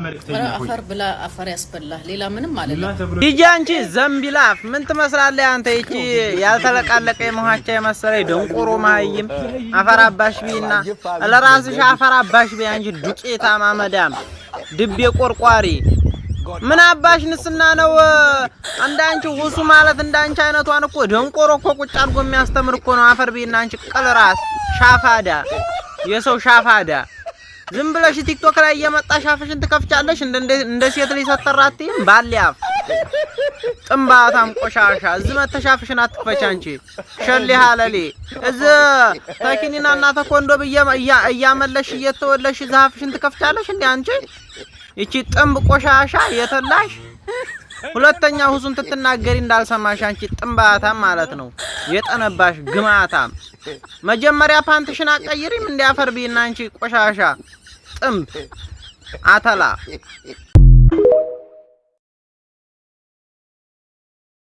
መልእክተኛ ሆይ አፈር ብላ አፈር ያስበላህ። ሌላ ምንም ላ አልልም። ተብሎ ሂጂ አንቺ ዘንቢላፍ ምን ትመስላለህ አንተ? ይቺ ያልተለቃለቀ የመኋቻ የመሰለኝ ደንቆሮ መሀይም፣ አፈር አባሽ ቢና ለራስሽ አፈር አባሽ ቢ አንቺ ዱቄታ ማመዳም ድቤ ቆርቋሪ፣ ምን አባሽ ንስና ነው? እንዳንቺ ሁሱ ማለት እንዳንቺ አይነቷን እኮ ደንቆሮ እኮ ቁጭ አድርጎ የሚያስተምር እኮ ነው። አፈር ቢና አንቺ ቅል ራስ ሻፋዳ፣ የሰው ሻፋዳ፣ ዝም ብለሽ ቲክቶክ ላይ እየመጣሽ አፍሽን ትከፍቻለሽ። እንደ ሴት ልጅ ሰተራትይም ባሊያፍ ጥንባታም ቆሻሻ፣ እዚህ መተሽ አፍሽን አትክፈች አንቺ ሸሌ ሀለሌ። እዚህ ተኪኒናና ተኮንዶም እያመለሽ እየተወለሽ እዚህ አፍሽን ትከፍቻለሽ እንዴ አንቺ? ይቺ ጥንብ ቆሻሻ የተላሽ፣ ሁለተኛ ሁሱን ትትናገሪ እንዳልሰማሽ አንቺ ጥንባታም ማለት ነው። የጠነባሽ ግማታም፣ መጀመሪያ ፓንትሽን አትቀይሪም እንዲ? አፈር ቢና አንቺ ቆሻሻ ጥንብ አተላ።